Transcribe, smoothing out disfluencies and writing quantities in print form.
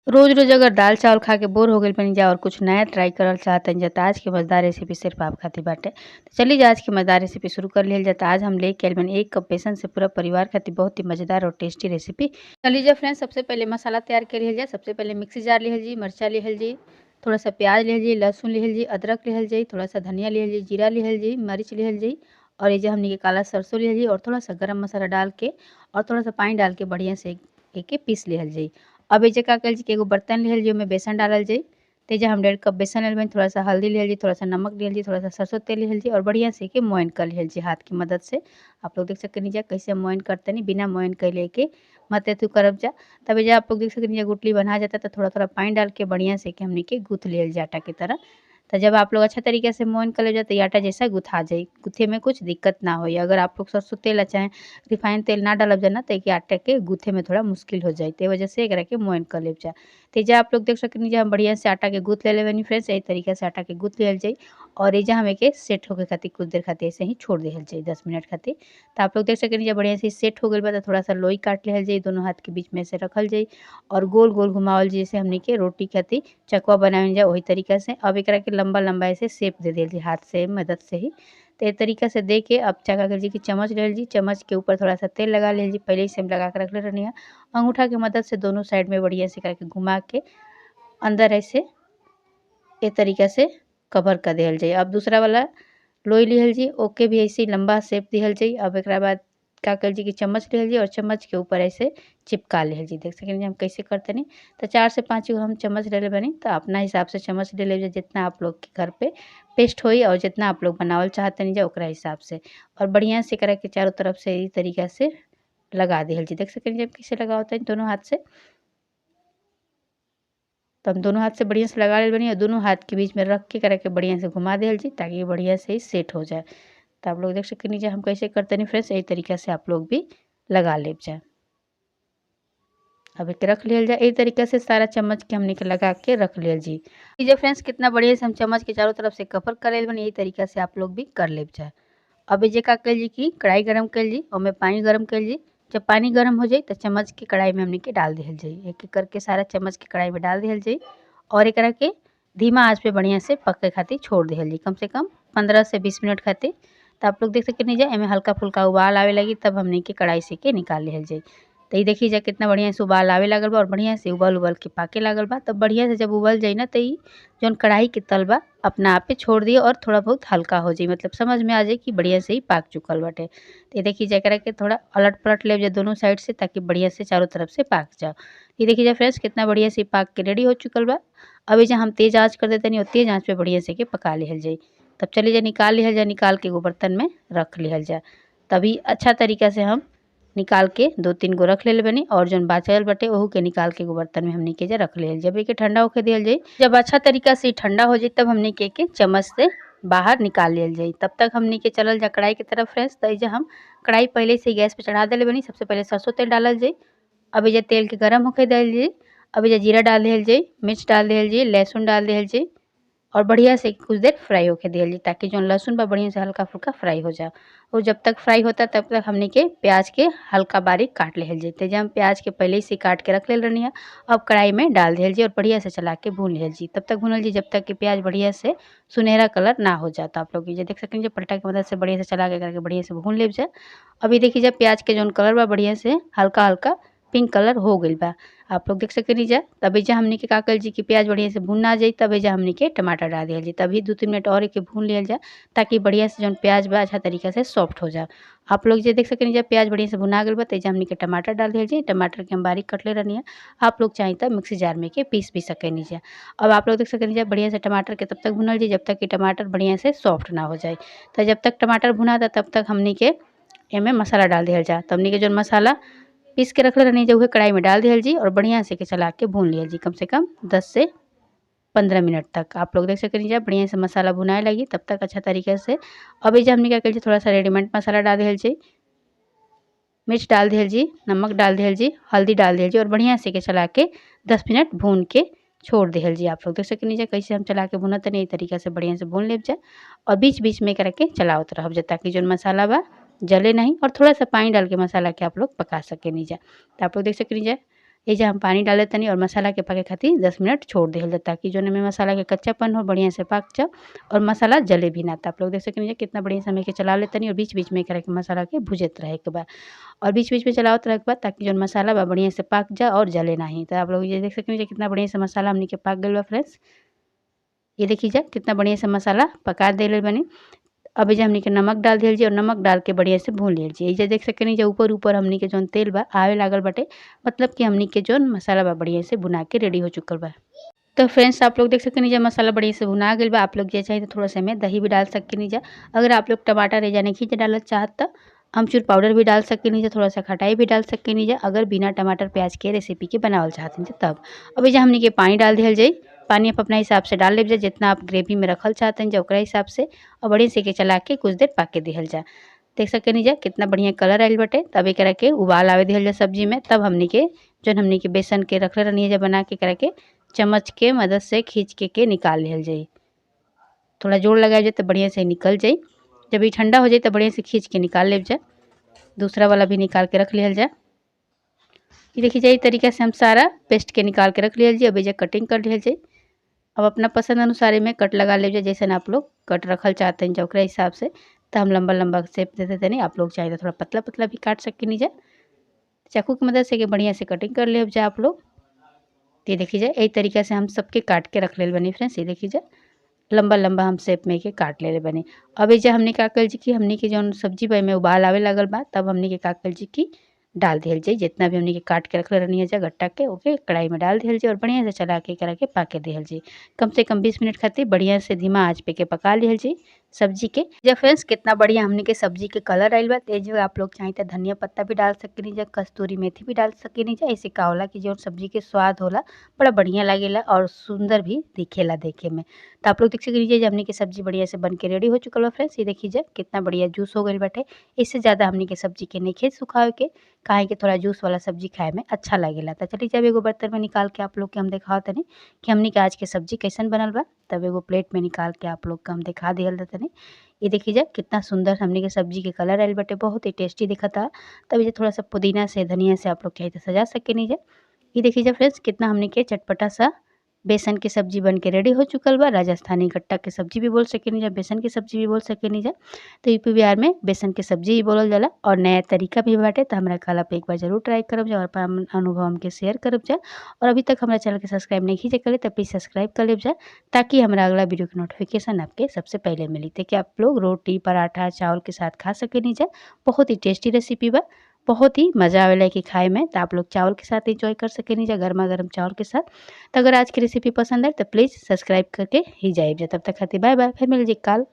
रोज रोज अगर दाल चावल खा के बोर हो गइल बानी जा और कुछ नया ट्राई करल चाहतनी जा त आज के मज़ेदार रेसिपी सिर्फ आप खातिर बाटे। तो चलिए जा आज के मज़ेदार रेसिपी शुरू कर लिहल जाता। आज हम लेके आइल बानी 1 कप बेसन से पूरा परिवार खातिर बहुत ही मज़ेदार और टेस्टी रेसिपी। चलिए जा फ्रेंड्स, सबसे पहले मसाला तैयार कर लिहल जाए। सबसे पहले मिक्सी जार लिहल जी, मिर्चा लिहल जी, थोड़ा सा प्याज लिहल जी, लहसुन लिहल जी, अदरक लिहल जी, थोड़ा सा धनिया लिहल जी, जीरा लिहल जी, मरीच लिहल जी और ये जो हमनी के काला सरसों लिहल जी और थोड़ा सा गरम मसाला डाल के और थोड़ा सा पानी डाल के बढ़िया से एके पीस लिहल जी। अब एजे का कइल जी कि एगो बर्तन लिहल जी, ओमे बेसन डालल जाई। तो एजे हम 1.5 कप बेसन लेल बानी, थोड़ा सा हल्दी लिहल जी, थोड़ा सा नमक लिहल जी, थोड़ा सा सरसों तेल लिहल जी और बढ़िया से एके मोयन कर लिहल जी हाथ की मदद से। आप लोग देख सकनी जा कैसे मोयन करतनी, बिना मोयन कइले के मत एथु करब जा। तब एजे आप लोग देख सकनी जा गुटली बना जाता तो थोड़ा थोड़ा पानी डाल के बढ़िया से के हमनी के गूँथ लिहल जा आटा की तरह। तो जब आप लोग अच्छा तरीके से मोयन कर ले जाए तो आटा जैसा गुथा जाए, गुथे में कुछ दिक्कत ना हो। अगर आप लोग सरसों तेल चाहे रिफाइन तेल ना डालब जाना तो एक आटा के गुथे में थोड़ा मुश्किल हो जाए, ते वजह से एकरा के मोयन कर ले जा। तो जा आप लोग देख सकनी जा हम बढ़िया से आटा के गूँथ ले लेनी फ्रेंड्स, यही तरीका से आटा के गूँथ लिहल जाए और एजा हम एके सेट होके खातिर कुछ देर खातिर ऐसे ही छोड़ दिहल जाए 10 मिनट खातिर। तो आप लोग देख सकनी जा बढ़िया से सेट हो गइल बा। तो थोड़ा सा लोई काट लिहल जाए, दोनों हाथ के बीच में ऐसे रखल जाए और गोल गोल घुमावल जाए, जैसे हमनी के रोटी खातिर चकवा बनावल जाए वही तरीका से। अब एकरा के लंबा लंबा ऐसे शेप दे दिहल जी हाथ से मदद से ही। तो ये तरीका से दे के अब का कर जी कि चम्मच ले जी, चम्मच के ऊपर थोड़ा सा तेल लगा ले जी, पहले से हम लगा के रख ले रहनी है। अंगूठा के मदद से दोनों साइड में बढ़िया से करके घुमा के अंदर ऐसे ये तरीका से कवर कर दिहल जाए। अब दूसरा वाला लोई लिहल जी, ओके भी ऐसे लंबा शेप दिहल जाए। अब एक बाद का कर जी कि चम्मच लिहल जी और चम्मच के ऊपर ऐसे चिपका लिहल जी। देख सकें हम कैसे करते नहीं। तो 4 से 5 गो हम चम्मच ले ले बनी, तो अपना हिसाब से चम्मच ले ले जितना आप लोग के घर पे पेस्ट होई और जितना आप लोग बनावल चाहते नहीं जा ओकरा हिसाब से। और बढ़िया से करा के चारों तरफ से इस तरीका से लगा दिहल जी। देख सकें जब कैसे लगा होता है दोनों हाथ से। तो हम दोनों हाथ से बढ़िया से लगा ले बनी और दोनों हाथ के बीच में रख के करा के बढ़िया से घुमा दिहल जी ताकि बढ़िया से ही सेट हो जाए। तो आप लोग देख सकते हैं हम कैसे करते नहीं फ्रेंड्स, यही तरीका से आप लोग भी लगा ले जाए। अब एक रख लिया जाए, यही तरीका से सारा चम्मच के हमने के लगा के रख लिया जी। ये फ्रेंड्स कितना बढ़िया से हम चम्मच के चारों तरफ से कवर कर ले बनी, यही तरीका से आप लोग भी कर ले जाए। अब ये का कर जी कि कढ़ाई गर्म कर जी और मैं पानी गर्म कर जी। जब पानी गर्म हो जाए तो चम्मच के कढ़ाई में हमने के डाल दिहल जाए, एक एक करके सारा चम्मच के कढ़ाई में डाल दिहल जाए और एकरा के धीमा आँच पे बढ़िया से पके खातिर छोड़ दिहल जी, कम से कम 15 से 20 मिनट खातिर। तो आप लोग देख सकते नहीं जाए एमें हल्का फुल्का उबाल आवे लगी तब हमने के कढ़ाई से के निकाल लिहल जाए। तो ये देखिए जा कितना बढ़िया से उबाल आवे लागल बा और बढ़िया से उबल उबल के पाके लागल बा। तब बढ़िया से जब उबल जाए ना तो ई जौन कढ़ाई के तल बा अपना आप पे छोड़ दिए और थोड़ा बहुत हल्का हो जाए, मतलब समझ में आ जाए कि बढ़िया से ही पाक चुकल बाटे। तो ये देखिए जा एकरा के थोड़ा अलट पलट ले जाए दोनों साइड से ताकि बढ़िया से चारों तरफ से पाक जाओ। ये देखिए जा फ्रेंड्स कितना बढ़िया से पाक के रेडी हो चुकल बा। अब एजा हम तेज़ आँच कर देते नहीं और तेज़ आँच पे बढ़िया से के पका लिहल जाए। तब चली जाए निकाल लिहल जाए, निकाल के एगो बर्तन में रख लिहल जाए। तभी अच्छा तरीका से हम निकाल के 2-3 गो रख ले बनी और जौन बाचल बटे ओहू के निकाल के एगो बर्तन में हमनी के रख लिहल। जब एके ठंडा होके दिहल जाई, जब अच्छा तरीका से ठंडा हो जाई तब हमनी के चम्मच से बाहर निकाल लिहल जाई। तब तक हमनी के चलल जा कढ़ाई के तरफ फ्रेंड्स। तो एजा हम कढ़ाई पहले से गैस पे चढ़ा देले बनी। सबसे पहले सरसों तेल डालल जाई। अब एजा तेल के गर्म होके दिहल जाई। अब एजा जीरा डाल दिहल जाई, मिर्च डाल दिहल जाई, लहसुन डाल दिहल जाई और बढ़िया से कुछ देर फ्राई होके दिहल जाई ताकि जौन लहसुन बा बढ़िया से हल्का फुल्का फ्राई हो जाए। और जब तक फ्राई होता तब तक हमनी के प्याज के हल्का बारीक काट लिहल जाई। तो जब हम प्याज के पहले से काट के रख लेल रहनी है, अब कढ़ाई में डाल दिहल जाई और बढ़िया से चला के भून लिहल जाई। तब तक भूनल जाई जब तक कि प्याज बढ़िया से सुनहरा कलर ना हो जाता। आप लोग ये देख सकें जब पलटा की मदद से बढ़िया से चला के करके बढ़िया से भून ले जाए। अभी देखिए जब प्याज के जौन कलर बा बढ़िया से हल्का हल्का पिंक कलर हो गइल बा, आप लोग देख सकेनी जा। तभी जा हमनी के का कइल जी कि प्याज बढ़िया से भुना जाई तभी जा हमनी के टमाटर डाल दिहल जी। तभी 2-3 मिनट और एके भून लिहल जा ताकि बढ़िया से जौन प्याज बा अच्छा तरीका से सॉफ्ट हो जाए। आप लोग जे देख सकेनी जा प्याज बढ़िया से भुना गइल बा। तब हमनी के टमाटर डाल दिहल जी। टमाटर के हम बारीक कटले रहनी है, आप लोग चाहे तो मिक्सी जार में के पीस भी सकेनी जा। अब आप लोग देख सकेनी जा बढ़िया से टमाटर के तब तक भुनल जी जब तक कि टमाटर बढ़िया से सॉफ्ट ना हो जाए। तो जब तक टमाटर भुना था तब तक हमनी के एमे मसाला डाल दिहल जा। तो हमनी के जौन मसाला पीस के रखले रहनी जो कढ़ाई में डाल दिहल जी और बढ़िया से के चला के भून लिहल जी कम से कम 10 से 15 मिनट तक। आप लोग देख सकें जा बढ़िया से मसाला भुनाए लगी तब तक अच्छा तरीके से। अब जे हमने क्या कइल जी थोड़ा सा रेडीमेड मसाला डाल दिहल जी, मिर्च डाल दिहल जी, नमक डाल दिहल जी, हल्दी डाल दिहल जी और बढ़िया से के चला के 10 मिनट भून के छोड़ दिहल जी। आप लोग देख सकें जा कैसे हम चला के भुनत तनी, तरीका से बढ़िया से भून लेब जा और बीच बीच में करके चलावत रहब जा ताकि जौन मसाला बा जले नहीं और थोड़ा सा पानी डाल के मसाला के आप लोग पका सकेनी जा। तो आप लोग देख सकेनी जा एजा हम पानी डाल देतनी और मसाला के पाके खातिर 10 मिनट छोड़ दिहल जाए ताकि जौन एमे मसाला के कच्चापन हो बढ़िया से पाक जाओ और मसाला जले भी ना। तो आप लोग देख सकेनी कितना बढ़िया से हम एके चला लेतनी और बीच बीच में एकरा के मसाला के भुजत रहे के बा और बीच बीच में चलावत रहे के बा ताकि जौन मसाला बा बढ़िया से पाक जाए और जले नहीं। तो आप लोग ये देख सकेनी कितना बढ़िया से मसाला हमनी के पाक गइल बा फ्रेंड्स। ये देखी जा कितना बढ़िया से मसाला पका देले बनी। अब एजा हमनी के नमक डाल दिहल जी और नमक डाल के बढ़िया से भून लिहल जी। एजा देख सकेनी जे ऊपर ऊपर हमनी के जौन तेल बा आवे लागल बाटे, मतलब कि हमनी के जौन मसाला बा बढ़िया से भुना के रेडी हो चुकल बा। तो फ्रेंड्स आप लोग देख सकेनी जे मसाला बढ़िया से भुना गइल बा। आप लोग जे चाहे तो थोड़ा सा में दही भी डाल सकेनी जा। अगर आप लोग टमाटर एजा नहीं डालल चाहत त अमचूर पाउडर भी डाल सकेनी जा, थोड़ा सा खटाई भी डाल सकेनी जा अगर बिना टमाटर प्याज के रेसिपी के बनावल चाहतनी तब। अब एजा हमनी के पानी डाल दिहल जाई। पानी आप अपना हिसाब से डाल लेब जा, जितना आप ग्रेवी में रखल चाहतनी जा ओकरा हिसाब से, और बढ़िया से के चला के कुछ देर पाके दिहल जा। देख सकेनी जा कितना बढ़िया कलर आइल बाटे। तब एकरा के उबाल आवे दिहल जा सब्जी में। तब हमनी के जौन हमनी के बेसन के रखले रहनी जा बना के एकरा के चम्मच के मदद से खींच के निकाल लिहल जाई। थोड़ा जोर लगाया जाए तो बढ़िया से निकल जाई। जब ये ठंडा हो जाए तो बढ़िया से खींच के निकाल लेब जा। दूसरा वाला भी निकाल के रख लिहल जा। ये देखिए जाए तरीका से हम सारा पेस्ट के निकाल के रख लिहल जी। अब एजा कटिंग कर लिहल जाए। अब अपना पसंद अनुसार में कट लगा ले जाए, जैसे आप लोग कट रखल चाहते हैं ओकरा हिसाब से। तो हम लंबा लंबा शेप दे देते नहीं, आप लोग चाहे तो थोड़ा पतला पतला भी काट सकेनी जा। चाकू की मदद से बढ़िया से कटिंग कर ले जाए आप लोग। ये देखिए जाए यही तरीका से हम सबके काट के रख ले बनी फ्रेंड्स। ये देखिए जाए लंबा लंबा हम शेप में के काट ले बनी। अब एजा हमने का कल जी कि हमने के जौन सब्जी बा में उबाल आवे लगल बा तब हमने के का कल जी की डाल दिहल जाई। जितना भी हमने के काट के रखले रहनी जा गट्टा के ओके कढ़ाई में डाल दिहल जाई और बढ़िया से चला के एकरा के पाके दिहल जाई। कम से कम 20 मिनट खातिर बढ़िया से धीमा आंच पे के पका लिहल जाई सब्जी के। जब फ्रेंड्स कितना बढ़िया हमने के सब्जी के कलर आइल बा। तेज आप लोग चाहे तो धनिया पत्ता भी डाल सकेनी जा, कस्तूरी मेथी भी डाल सकेनी जा। ऐसे का होला कि जो सब्जी के स्वाद होला बड़ा बढ़िया लागेला और सुंदर भी दिखेला देखे में। तो आप लोग देख सकेनी जा हमने के सब्जी बढ़िया से बन के रेडी हो चुकल बा फ्रेंड्स। ये देखी जा कितना बढ़िया जूस हो गइल बाटे। इससे ज़्यादा हमने के सब्जी के नइखे सुखावे के, काहे कि थोड़ा जूस वाला सब्जी खाए में अच्छा लागेला। तो चलिए जब एगो बर्तन में निकाल के आप लोग के हम दिखावत तनी कि हमनी के आज के सब्जी कैसन बनल बा। तब एगो प्लेट में निकाल के आप लोग के हम दिखा दिहल तनी। ये देखिए जा कितना सुंदर हमनी के सब्जी के कलर आइल बाटे, बहुत ही टेस्टी दिखता। तब ये थोड़ा सा पुदीना से धनिया से आप लोग चाहे तो सजा सकेनी जा। ये देखिए जा फ्रेंड्स कितना हमनी के चटपटा सा बेसन की सब्जी बन के रेडी हो चुकल बा। राजस्थानी गट्टा के सब्जी भी बोल सकेनी जा, बेसन की सब्जी भी बोल सकेनी जा। तो यूपी बिहार में बेसन के सब्जी ही बोलल जाला और नया तरीका भी बाटे। तो हमरा कहला पे एक बार जरूर ट्राई करब जा और अपन अनुभव हमके शेयर करब जा। और अभी तक हमारा चैनल के सब्सक्राइब नहीं करे तो प्लीज़ सब्सक्राइब कर लेब जा ताकि हमारा अगला वीडियो के नोटिफिकेशन आपके सबसे पहले मिली। ताकि आप लोग रोटी पराठा चावल के साथ खा सकेनी जा। बहुत ही टेस्टी रेसिपी बा, बहुत ही मज़ा आवेला कि खाए में। तो आप लोग चावल के साथ एंजॉय कर सकेनी जा, गर्मा गर्म चावल के साथ। तो अगर आज की रेसिपी पसंद आए तो प्लीज़ सब्सक्राइब करके ही जाइब जा। तब तक खातिर बाय बाय, फिर मिल जी काल।